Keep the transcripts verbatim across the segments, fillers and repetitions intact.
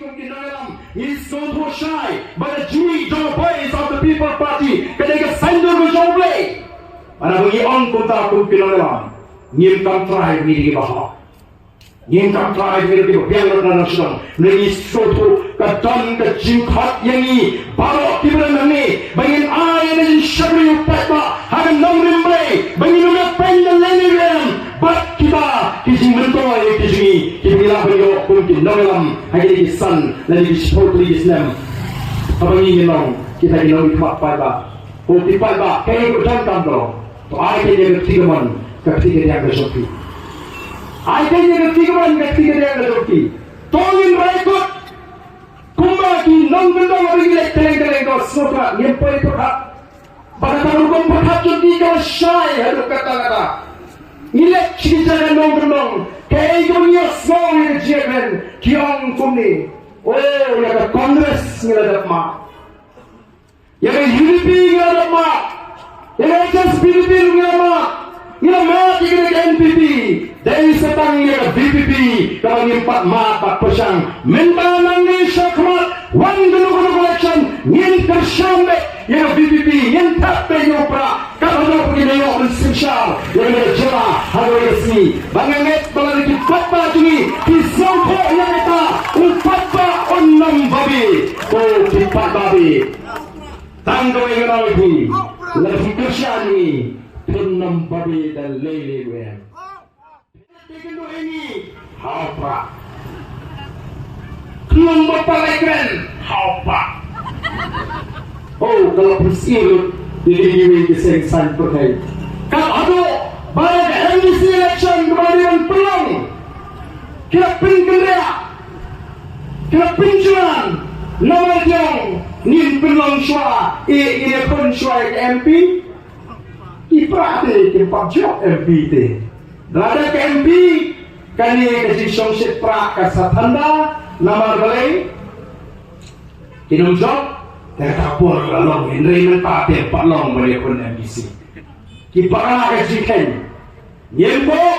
Kum ki nongïalam, ngi sngewthuh shai ba ka jingmih jong ka Voice of the People Party ka dei ka saiñdur ka jong U Blei. Bad haba ngi ong kumta kum ki nongïalam, ngim kam trai ngi dei kiba hok. Ngim kam trai ngi dei kiba biang lut na nong shnong. Ngi sngewthuh ka don ka jingkhot ïa ngi baroh kiba don hangne ba ngin ai ïa ka jingshakri u paidbah ha ka nongrim Blei ba ngin ym ïapeiñ da lei lei ruh em. Bad kita ki jingmyntoi ki jong ngi kiba ngi lah ban ïoh kum ki nongïalam ha kine ki san lane ki shiphew tylli ki snem. Haba ngi ngi long kita ki nongmihkhmat paidbah. Ko ki paidbah, kaei kaba donkam ka long. To ai kein ïa ka kti kamon, ka kti kadiang ka jong phi. Ai kein ïa ka kti kamon, ka kti kadiang ka jong phi. To ngin rai kut. Kumba ki nongkyndong haba ngi leit kylleng kylleng, to sngewthuh ngim poi pyrkhat. Ba kata ka rukom pyrkhat jong ki ka la shai haduh katta katta. Ngi leit sha ki jaka nongkyndong, kaei kaba ngi ïohsngew ïa ka jingkren, ki ong kumne. Oh, ïa ka Congress ngi la dep mad. Ïa ka U D P ngi la dep mad. Ïa ka H S P D P ruh ngi la mad. Ngi la mad ïa ka N P P. Dei sa tang ïa ka V P P kaba ngim pat mad bad pyrshang. Mynta nangne shakhmat wan kano kano ka election ngin kyrshan beit ïa ka V P P, ngin thep beit ïa u prah. Kat haduh ba kin ïoh ban synshar ïa kane ka jylla ha kawei ka sngi. Ba nga ngeit ba lada ki paidbah jong ngi ki sngewthuh ïa kata, u paidbah un ym babe. Ko ki paidbah babe. Tang kawei ngan ong ïa phi, lada phi kyrshan ïa ngi, phin ym babe da lei lei ruh em. Te kynduh ïa ngi ha u prah. Khlem ba pynlait kren ha u prah. Oh, ka la pynsngewthuh ïa kiwei ki seng saiñ pyrthei. Kat haduh ba ka M D C election kaba dei ban pynlong, ki la pynkynriah, ki la pynjlan. Namar jong ngin pynlong shuwa, eh, ngin ïakhun shuwa ïa ka M P. Ki prah te kim pat jop M P te. Lada ka M P, kane ka jingshongshit prah ka sa thanda, namar balei? Kin ym jop, te ka por la long, hynrei mynta te pat long ban ïakhun M D C. Ki prah ka jingkheiñ. Ngim buh,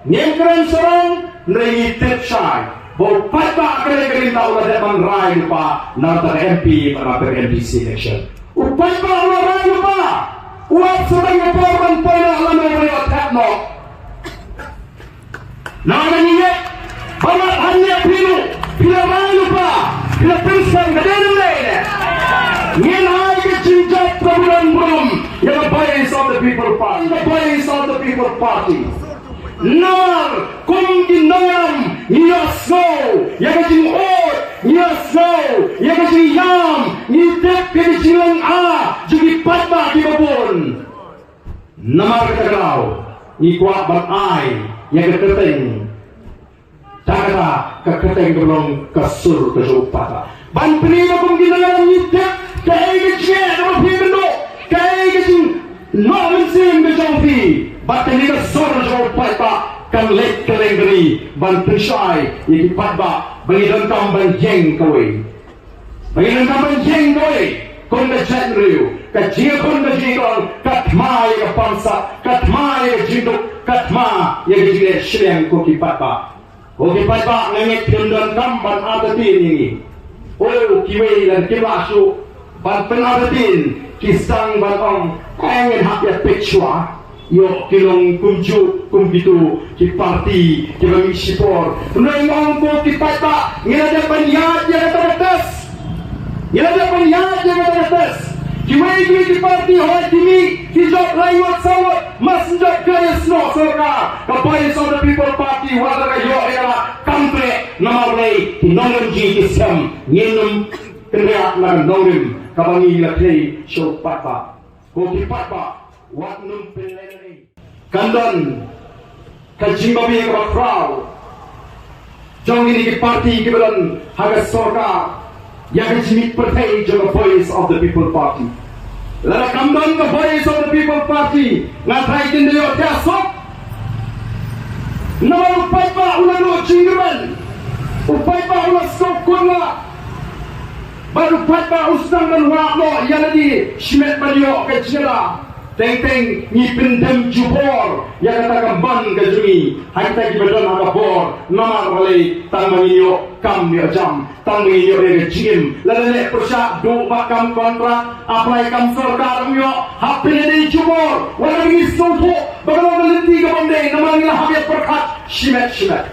ngim kren sarong, hynrei ngi tip shai ba u paidbah kane ka ri u la dep ban rai lypa na ka M P bad na ka M D C election. U paidbah u la rai lypa, u ap sa tang ka por ban poi noh lano ban ïoh thep noh. Na ka ngi ngeit ba mat hangne phi ruh phi la rai lypa, phi la pynskhem ka dei ne em dei ne. Ngin ai ka jingjop kaba don burom ïa ka Voice of the People Party, ka Voice of the People Party. Namar kum ki nongïalam ngi ïohsngew ïa ka jingud, ngi ïohsngew ïa ka jingïam, ngi tip ïa ka jinglong ah jong ki paidbah kiba bun. Namar kata ka daw ngi kwah ban ai ïa ka kyrteng. Kata ka kyrteng ka long ka sur ka jong u paidbah. Ban pyni ba kum ki nongïalam ngi tip kaei ka jingeh kaba phi kynduh, kaei ka jingnoh mynsiem ka jong phi. Bad kane ka sur ka jong u paidbah kan leit kylleng ka ri ban pynshai ïa ki paidbah ba ngi donkam ban ïeng kawei. Ba ngi donkam ban ïeng kawei kum ka jaitbynriew, ka jingïakhun ka jingïakor, ka thma ïa ka pansap, ka thma ïa ka jingduk, ka thma ïa ka jingleh shiliang ko ki paidbah. Ko ki paidbah, nga ngeit phin donkam ban artatien ïa ngi. O kiwei lada kim lah shuh ban pynartatien, ki sdang ban ong, eh, ngin hap ïa peit shuwa. Ïoh ki long kumjuh kum kito ki parti kiba mih shipor. Hynrei nga ong ko ki paidbah, ngi la dep ban ïaid ïa kata ka test. Ngi la dep ban ïaid ïa kata ka test. Kiwei kiwei ki parti hooid ki mih ki jop lai ngut saw ngut, mas jop ka ïasnoh sorkar. Ka Voice of the People Party wat la ka ïoh ïa ka kam treh namar balei? Ki nongrim jong ngi ki skhem. Ngin ym kynriah na ka nongrim kaba ngi la khlei sha u paidbah. Ko ki paidbah, wat nym pynlehnohei. Kan don ka jingbabe kaba khraw jong kine ki parti kiba don ha ka sorkar ïa ka jingmih pyrthei jong ka Voice of the People Party. Lada kam don ka Voice of the People Party, nga tharai kin da ïoh thiah suk. Namar u paidbah u la duh jingkyrmen, u paidbah u la sngewkun la. Bad u paidbah u sdang ban wad noh ïa lade shimet ban ïoh ka jingïada. Teng teng ngi pyndem jubor ïa kata ka ban ka jong ngi ha kita kiba don ha ka bor, namar balei? Tang ba ngin ïoh kam ïoh jam, tang ba ngin ïoh ïa ka jingim. Lada leh pyrshah duh ba kam kontrak, apply kam sorkar, ym ïoh, hap pyndem jubor. Wat la ngi sngewthuh ba ka long ka lynti ka bym dei, namar ngi la hap ïa pyrkhat shimet shimet.